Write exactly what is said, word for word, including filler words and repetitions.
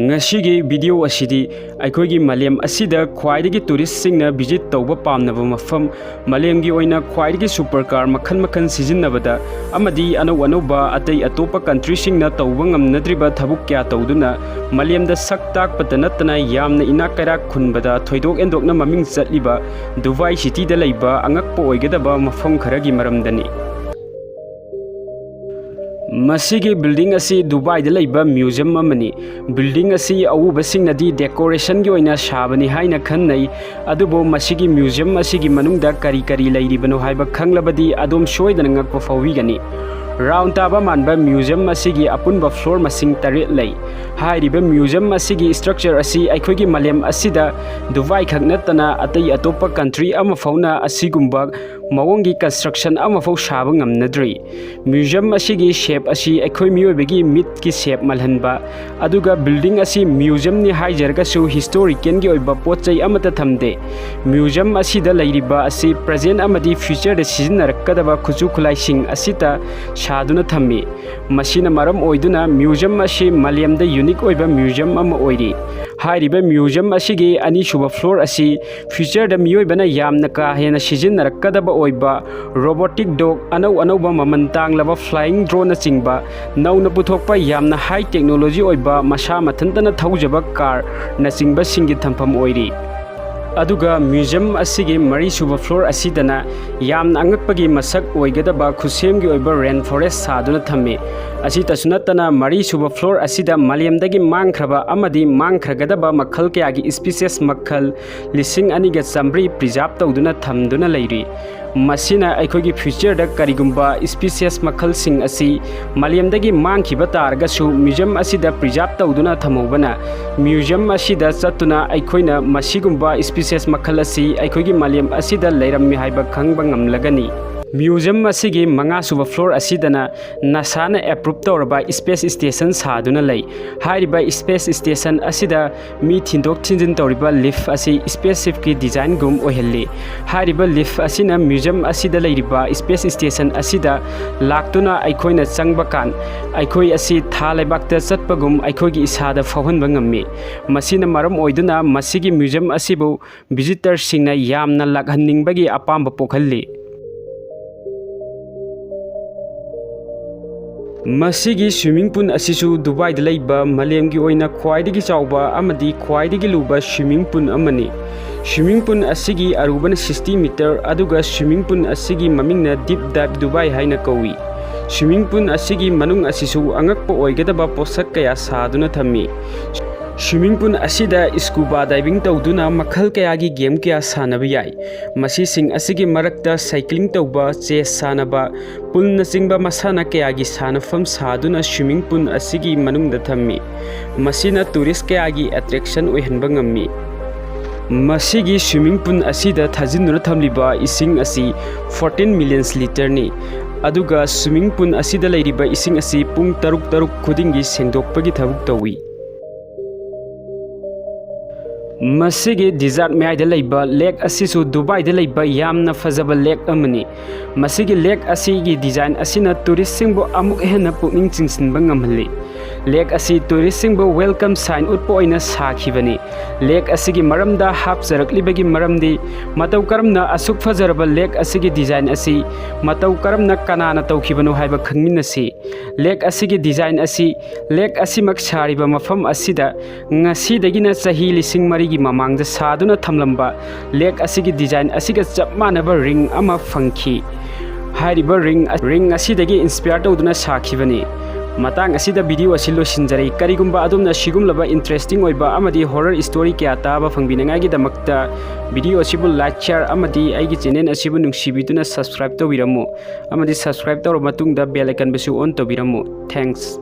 ꯉꯁꯤꯒꯤ ꯚꯤꯗꯤꯑꯣ ꯑꯁꯤꯗꯤ ꯑꯩꯈꯣꯏꯒꯤ ꯃꯥꯂꯦꯝ ꯑꯁꯤꯗ ꯈ꯭ꯋꯥꯏꯗꯒꯤ ꯇꯨꯔꯤꯁꯁꯤꯡꯅ ꯚꯤꯖꯤꯠ ꯇꯧꯕ ꯄꯥꯝꯅꯕ ꯃꯐꯝ, ꯃꯥꯂꯦꯝꯒꯤ ꯑꯣꯏꯅ ꯈ꯭ꯋꯥꯏꯗꯒꯤ ꯁꯨꯄꯔ ꯀꯥꯔ ꯃꯈꯜ ꯃꯈꯜ ꯁꯤꯖꯤꯟꯅꯕꯗ ꯑꯃꯗꯤ ꯑꯅꯧ ꯑꯅꯧꯕ ꯑꯇꯩ ꯑꯇꯣꯞꯄ ꯀꯟꯇ꯭ꯔꯤꯁꯤꯡꯅ ꯇꯧꯕ ꯉꯝꯅꯗ꯭ꯔꯤꯕ ꯊꯕꯛ ꯀꯌꯥ ꯇꯧꯗꯨꯅ ꯃꯥꯂꯦꯝꯗ ꯁꯛ ꯇꯥꯛꯄꯇ ꯅꯠꯇꯅ ꯌꯥꯝꯅ ꯏꯅꯥꯛ ꯀꯩꯔꯥꯛ ꯈꯨꯟꯕꯗ ꯊꯣꯏꯗꯣꯛ ꯍꯦꯟꯗꯣꯛꯅ ꯃꯃꯤꯡ ꯆꯠꯂꯤꯕ ꯗꯨꯕꯥꯏ ꯁꯤꯇꯤꯗ ꯂꯩꯕ ꯑꯉꯛꯄ ꯑꯣꯏꯒꯗꯕ ꯃꯐꯝ ꯈꯔꯒꯤ ꯃꯔꯝꯗꯅꯤ꯫ ꯃꯁꯤꯒꯤ ꯕꯤꯜꯗꯤꯡ ꯑꯁꯤ ꯗꯨꯕꯥꯏꯗ ꯂꯩꯕ ꯃ꯭ꯌꯨꯖꯤꯌꯝ ꯑꯃꯅꯤ꯫ ꯕꯤꯜꯗꯤꯡ ꯑꯁꯤ ꯑꯎꯕꯁꯤꯡꯅꯗꯤ ꯗꯦꯀꯣꯔꯦꯁꯟꯒꯤ ꯑꯣꯏꯅ ꯁꯥꯕꯅꯤ ꯍꯥꯏꯅ ꯈꯟꯅꯩ, ꯑꯗꯨꯕꯨ ꯃꯁꯤꯒꯤ ꯃ꯭ꯌꯨꯖꯤꯌꯝ ꯑꯁꯤꯒꯤ ꯃꯅꯨꯡꯗ ꯀꯔꯤ ꯀꯔꯤ ꯂꯩꯔꯤꯕꯅꯣ ꯍꯥꯏꯕ ꯈꯪꯂꯕꯗꯤ ꯑꯗꯣꯝ ꯁꯣꯏꯗꯅ ꯉꯛꯄ ꯐꯥꯎꯕꯤꯒꯅꯤ꯫ ꯔꯥꯎꯟ ꯇꯥꯕ ꯃꯥꯟꯕ ꯃ꯭ꯌꯨꯖꯤꯌꯝ ꯑꯁꯤꯒꯤ ꯑꯄꯨꯟꯕ ꯐ꯭ꯂꯣꯔ ꯃꯁꯤꯡ ꯇꯔꯦꯠ ꯂꯩ꯫ ꯍꯥꯏꯔꯤꯕ ꯃ꯭ꯌꯨꯖꯤꯌꯝ ꯑꯁꯤꯒꯤ ꯁ꯭ꯇ꯭ꯔꯛꯆꯔ ꯑꯁꯤ ꯑꯩꯈꯣꯏꯒꯤ ꯃꯥꯂꯦꯝ ꯑꯁꯤꯗ ꯗꯨꯕꯥꯏ ꯈꯛ ꯅꯠꯇꯅ ꯑꯇꯩ ꯑꯇꯣꯞꯄ ꯀꯟꯇ꯭ꯔꯤ ꯑꯃꯐꯥꯎꯅ ꯑꯁꯤꯒꯨꯝꯕ ꯃꯑꯣꯡꯒꯤ ꯀꯟꯁꯇ꯭ꯔꯛꯁꯟ ꯑꯃꯐꯥꯎ ꯁꯥꯕ ꯉꯝꯅꯗ꯭ꯔꯤ꯫ ꯃ꯭ꯌꯨꯖꯤꯌꯝ ꯑꯁꯤꯒꯤ ꯁꯦꯞ ꯑꯁꯤ ꯑꯩꯈꯣꯏ ꯃꯤꯑꯣꯏꯕꯒꯤ ꯃꯤꯠꯀꯤ ꯁꯦꯞ ꯃꯥꯜꯍꯟꯕ, ꯑꯗꯨꯒ ꯕꯤꯜꯗꯤꯡ ꯑꯁꯤ ꯃ꯭ꯌꯨꯖꯤꯌꯝꯅꯤ ꯍꯥꯏꯖꯔꯒꯁꯨ ꯍꯤꯁꯇꯣꯔꯤꯀꯦꯜꯒꯤ ꯑꯣꯏꯕ ꯄꯣꯠ ꯆꯩ ꯑꯃꯠꯇ ꯊꯝꯗꯦ꯫ ꯃ꯭ꯌꯨꯖꯤꯌꯝ ꯑꯁꯤꯗ ꯂꯩꯔꯤꯕ ꯑꯁꯤ ꯄ꯭ꯔꯖꯦꯟ ꯑꯃꯗꯤ ꯐ꯭ꯌꯨꯆꯔꯗ ꯁꯤꯖꯤꯟꯅꯔꯛꯀꯗꯕ ꯈꯨꯠꯁꯨ ꯈꯨꯠꯂꯥꯏꯁꯤꯡ ꯑꯁꯤꯇ ꯁꯥꯗꯨꯅ ꯊꯝꯃꯤ꯫ ꯃꯁꯤꯅ ꯃꯔꯝ ꯑꯣꯏꯗꯨꯅ ꯃ꯭ꯌꯨꯖꯤꯌꯝ ꯑꯁꯤ ꯃꯥꯂꯦꯝꯗ ꯌꯨꯅꯤꯛ ꯑꯣꯏꯕ ꯃ꯭ꯌꯨꯖꯤꯌꯝ ꯑꯃ ꯑꯣꯏꯔꯤ꯫ ꯍꯥꯏꯔꯤꯕ ꯃ꯭ꯌꯨꯖꯤꯌꯝ ꯑꯁꯤꯒꯤ ꯑꯅꯤꯁꯨꯕ ꯐ꯭ꯂꯣꯔ ꯑꯁꯤ ꯐ꯭ꯌꯨꯆꯔꯗ ꯃꯤꯑꯣꯏꯕꯅ ꯌꯥꯝꯅ ꯀꯥ ꯍꯦꯟꯅ ꯁꯤꯖꯤꯟꯅꯔꯛꯀꯗꯕ ꯑꯣꯏꯕ ꯔꯣꯕꯣꯇꯤꯛ ꯗꯣꯒ, ꯑꯅꯧ ꯑꯅꯧꯕ ꯃꯃꯜ ꯇꯥꯡꯂꯕ ꯐ꯭ꯂꯥꯏꯌꯤꯡ ꯗ꯭ꯔꯣꯟꯅꯆꯤꯡꯕ ꯅꯧꯅ ꯄꯨꯊꯣꯛꯄ ꯌꯥꯝꯅ ꯍꯥꯏ ꯇꯦꯛꯅꯣꯂꯣꯖꯤ ꯑꯣꯏꯕ ꯃꯁꯥ ꯃꯊꯟꯇꯅ ꯊꯧꯖꯕ ꯀꯥꯔꯅꯆꯤꯡꯕꯁꯤꯡꯒꯤ ꯊꯝꯐꯝ ꯑꯣꯏꯔꯤ꯫ ꯑꯗꯨꯒ ꯃ꯭ꯌꯨꯖꯤꯌꯝ ꯑꯁꯤꯒꯤ ꯃꯔꯤꯁꯨꯕ ꯐ꯭ꯂꯣꯔ ꯑꯁꯤꯗꯅ ꯌꯥꯝꯅ ꯑꯉꯛꯄꯒꯤ ꯃꯁꯛ ꯑꯣꯏꯒꯗꯕ ꯈꯨꯠꯁꯦꯝꯒꯤ ꯑꯣꯏꯕ ꯔꯦꯟ ꯐꯣꯔꯦꯁ ꯁꯥꯗꯨꯅ ꯊꯝꯃꯤ꯫ ꯑꯁꯤꯇꯁꯨ ꯅꯠꯇꯅ ꯃꯔꯤꯁꯨꯕ ꯐ꯭ꯂꯣꯔ ꯑꯁꯤꯗ ꯃꯥꯂꯦꯝꯗꯒꯤ ꯃꯥꯡꯈ꯭ꯔꯕ ꯑꯃꯗꯤ ꯃꯥꯡꯈ꯭ꯔꯒꯗꯕ ꯃꯈꯜ ꯀꯌꯥꯒꯤ ꯁ꯭ꯄꯤꯁꯦꯁ ꯃꯈꯜ ꯂꯤꯁꯤꯡ ꯑꯅꯤꯒ ꯆꯥꯃꯔꯤ ꯄ꯭ꯔꯤꯖꯥꯕ ꯇꯧꯗꯨꯅ ꯊꯝꯗꯨꯅ ꯂꯩꯔꯤ꯫ ꯃꯁꯤꯅ ꯑꯩꯈꯣꯏꯒꯤ ꯐ꯭ꯌꯨꯆꯔꯗ ꯀꯔꯤꯒꯨꯝꯕ ꯁ꯭ꯄꯤꯁꯦꯁ ꯃꯈꯜꯁꯤꯡ ꯑꯁꯤ ꯃꯥꯂꯦꯝꯗꯒꯤ ꯃꯥꯡꯈꯤꯕ ꯇꯥꯔꯒꯁꯨ ꯃ꯭ꯌꯨꯖꯤꯌꯝ ꯑꯁꯤꯗ ꯄ꯭ꯔꯤꯖꯥꯕ ꯇꯧꯗꯨꯅ ꯊꯝꯍꯧꯕꯅ ꯃ꯭ꯌꯨꯖꯤꯌꯝ ꯑꯁꯤꯗ ꯆꯠꯇꯨꯅ ꯑꯩꯈꯣꯏꯅ ꯃꯁꯤꯒꯨꯝꯕ ꯁ꯭ꯄꯤꯁꯦꯁ ꯃꯈꯜ ꯑꯁꯤ ꯑꯩꯈꯣꯏꯒꯤ ꯃꯥꯂꯦꯝ ꯑꯁꯤꯗ ꯂꯩꯔꯝꯃꯤ ꯍꯥꯏꯕ ꯈꯪꯕ ꯉꯝꯂꯒꯅꯤ꯫ Museum ꯑꯁꯤꯒꯤ ꯃꯉꯥꯁꯨꯕ floor ꯑꯁꯤꯗꯅ NASAꯅ approve ꯇꯧꯔꯕ space station ꯁꯥꯗꯨꯅ ꯂꯩ꯫ ꯍꯥꯏꯔꯤꯕ space station ꯑꯁꯤꯗ ꯃꯤ ꯊꯤꯟꯗꯣꯛ ꯊꯤꯟꯖꯤꯟ ꯇꯧꯔꯤꯕ lift ꯑꯁꯤ spaceshipꯀꯤ designꯒꯨꯝ ꯑꯣꯏꯍꯜꯂꯤ꯫ ꯍꯥꯏꯔꯤꯕ lift ꯑꯁꯤꯅ museum ꯑꯁꯤꯗ ꯂꯩꯔꯤꯕ space station ꯑꯁꯤꯗ ꯂꯥꯛꯇꯨꯅ ꯑꯩꯈꯣꯏꯅ ꯆꯪꯕ ꯀꯥꯟ ꯑꯩꯈꯣꯏ ꯑꯁꯤ ꯊꯥ ꯂꯩꯕꯥꯛꯇ ꯆꯠꯄꯒꯨꯝ ꯑꯩꯈꯣꯏꯒꯤ ꯏꯁꯥꯗ ꯐꯥꯎꯍꯟꯕ ꯉꯝꯃꯤ꯫ ꯃꯁꯤꯅ ꯃꯔꯝ ꯑꯣꯏꯗꯨꯅ ꯃꯁꯤꯒꯤ museum ꯑꯁꯤꯕꯨ visitorꯁꯤꯡꯅ ꯌꯥꯝꯅ ꯂꯥꯛꯍꯟꯅꯤꯡꯕꯒꯤ ꯑꯄꯥꯝꯕ ꯄꯣꯛꯍꯜꯂꯤ꯫ ꯃꯁꯤꯒꯤ swimming pool ꯑꯁꯤꯁꯨ ꯗꯨꯕꯥꯏꯗ ꯂꯩꯕ ꯃꯥꯂꯦꯝꯒꯤ ꯑꯣꯏꯅ ꯈ꯭ꯋꯥꯏꯗꯒꯤ ꯆꯥꯎꯕ ꯑꯃꯗꯤ ꯈ꯭ꯋꯥꯏꯗꯒꯤ ꯂꯨꯕ swimming pool ꯑꯃꯅꯤ꯫ Swimming pool ꯑꯁꯤꯒꯤ ꯑꯔꯨꯕꯅ sixty meter, ꯑꯗꯨꯒ swimming pool ꯑꯁꯤꯒꯤ ꯃꯃꯤꯡꯅ Deep Dive Dubai ꯍꯥꯏꯅ ꯀꯧꯏ꯫ Swimming pool ꯑꯁꯤꯒꯤ ꯃꯅꯨꯡ ꯑꯁꯤꯁꯨ ꯑꯉꯛꯄ ꯑꯣꯏꯒꯗꯕ ꯄꯣꯠꯁꯛ ꯀꯌꯥ ꯁꯥꯗꯨꯅ ꯊꯝꯃꯤ꯫ Swimming pool ꯑꯁꯤꯗ scuba diving ꯇꯧꯗꯨꯅ ꯃꯈꯜ ꯀꯌꯥꯒꯤ game ꯀꯌꯥ ꯁꯥꯟꯅꯕ ꯌꯥꯏ꯫ ꯃꯁꯤꯁꯤꯡ ꯑꯁꯤꯒꯤ ꯃꯔꯛꯇ cycling ꯇꯧꯕ, chess ꯁꯥꯟꯅꯕ, poolꯅꯆꯤꯡꯕ ꯃꯁꯥꯟꯅ ꯀꯌꯥꯒꯤ ꯁꯥꯟꯅꯐꯝ ꯁꯥꯗꯨꯅ swimming pool ꯑꯁꯤꯒꯤ ꯃꯅꯨꯡꯗ ꯊꯝꯃꯤ꯫ ꯃꯁꯤꯅ tourist ꯀꯌꯥꯒꯤ attraction ꯑꯣꯏꯍꯟꯕ ꯉꯝꯃꯤ꯫ ꯃꯁꯤꯒꯤ swimming pool ꯑꯁꯤꯗ ꯊꯥꯖꯤꯟꯗꯨꯅ ꯊꯝꯂꯤꯕ ꯏꯁꯤꯡ ꯑꯁꯤ fourteen million literꯅꯤ꯫ ꯑꯗꯨꯒ swimming pool ꯑꯁꯤꯗ ꯂꯩꯔꯤꯕ ꯏꯁꯤꯡ ꯑꯁꯤ ꯄꯨꯡ ꯇꯔꯨꯛ ꯇꯔꯨꯛ ꯈꯨꯗꯤꯡꯒꯤ ꯁꯦꯡꯗꯣꯛꯄꯒꯤ ꯊꯕꯛ ꯇꯧꯏ꯫ ꯃꯁꯤꯒꯤ desert ꯃꯌꯥꯏꯗ ꯂꯩꯕ lake ꯑꯁꯤꯁꯨ ꯗꯨꯕꯥꯏꯗ ꯂꯩꯕ ꯌꯥꯝꯅ ꯐꯖꯕ lake ꯑꯃꯅꯤ꯫ ꯃꯁꯤꯒꯤ lake ꯑꯁꯤꯒꯤ design ꯑꯁꯤꯅ touristꯁꯤꯡꯕꯨ ꯑꯃꯨꯛ ꯍꯦꯟꯅ ꯄꯨꯛꯅꯤꯡ ꯆꯤꯡꯁꯤꯟꯕ ꯉꯝꯍꯜꯂꯤ꯫ Lake ꯑꯁꯤ touristꯁꯤꯡꯕꯨ welcome sign ꯎꯠꯄ ꯑꯣꯏꯅ ꯁꯥꯈꯤꯕꯅꯤ꯫ Lake ꯑꯁꯤꯒꯤ ꯃꯔꯝꯗ ꯍꯥꯞꯆꯔꯛꯂꯤꯕꯒꯤ ꯃꯔꯝꯗꯤ, ꯃꯇꯧ ꯀꯔꯝꯅ ꯑꯁꯨꯛ ꯐꯖꯔꯕ lake ꯑꯁꯤꯒꯤ design ꯑꯁꯤ ꯃꯇꯧ ꯀꯔꯝꯅ ꯀꯅꯥꯅ ꯇꯧꯈꯤꯕꯅꯣ ꯍꯥꯏꯕ ꯈꯪꯃꯤꯟꯅꯁꯤ꯫ Lake ꯑꯁꯤꯒꯤ design ꯑꯁꯤ, lake ꯑꯁꯤꯃꯛ ꯁꯥꯔꯤꯕ ꯃꯐꯝ ꯑꯁꯤꯗ ꯉꯁꯤꯗꯒꯤꯅ ꯆꯍꯤ ꯂꯤꯁꯤꯡ ꯃꯔꯤꯒꯤ ꯃꯃꯥꯡꯗ ꯁꯥꯗꯨꯅ ꯊꯝꯂꯝꯕ lake ꯑꯁꯤꯒꯤ design ꯑꯁꯤꯒ ꯆꯞ ꯃꯥꯟꯅꯕ ring ꯑꯃ ꯐꯪꯈꯤ꯫ ꯍꯥꯏꯔꯤꯕ ring, ring ꯑꯁꯤꯗꯒꯤ inspire ꯇꯧꯗꯨꯅ ꯁꯥꯈꯤꯕꯅꯤ꯫ ꯃꯇꯥꯡ ꯑꯁꯤꯗ video ꯑꯁꯤ ꯂꯣꯏꯁꯤꯟꯖꯔꯦ꯫ ꯀꯔꯤꯒꯨꯝꯕ ꯑꯗꯣꯝꯅ ꯁꯤꯒꯨꯝꯂꯕ interesting ꯑꯣꯏꯕ ꯑꯃꯗꯤ horror story ꯀꯌꯥ ꯇꯥꯕ ꯐꯪꯕꯤꯅꯉꯥꯏꯒꯤꯗꯃꯛꯇ video ꯑꯁꯤꯕꯨ like, share ꯑꯃꯗꯤ ꯑꯩꯒꯤ channel ꯑꯁꯤꯕꯨ ꯅꯨꯡꯁꯤꯕꯤꯗꯨꯅ subscribe ꯇꯧꯕꯤꯔꯝꯃꯨ꯫ ꯑꯃꯗꯤ subscribe ꯇꯧꯔꯕ ꯃꯇꯨꯡꯗ bell icon ꯕꯨꯁꯨ on ꯇꯧꯕꯤꯔꯝꯃꯨ꯫ Thanks꯫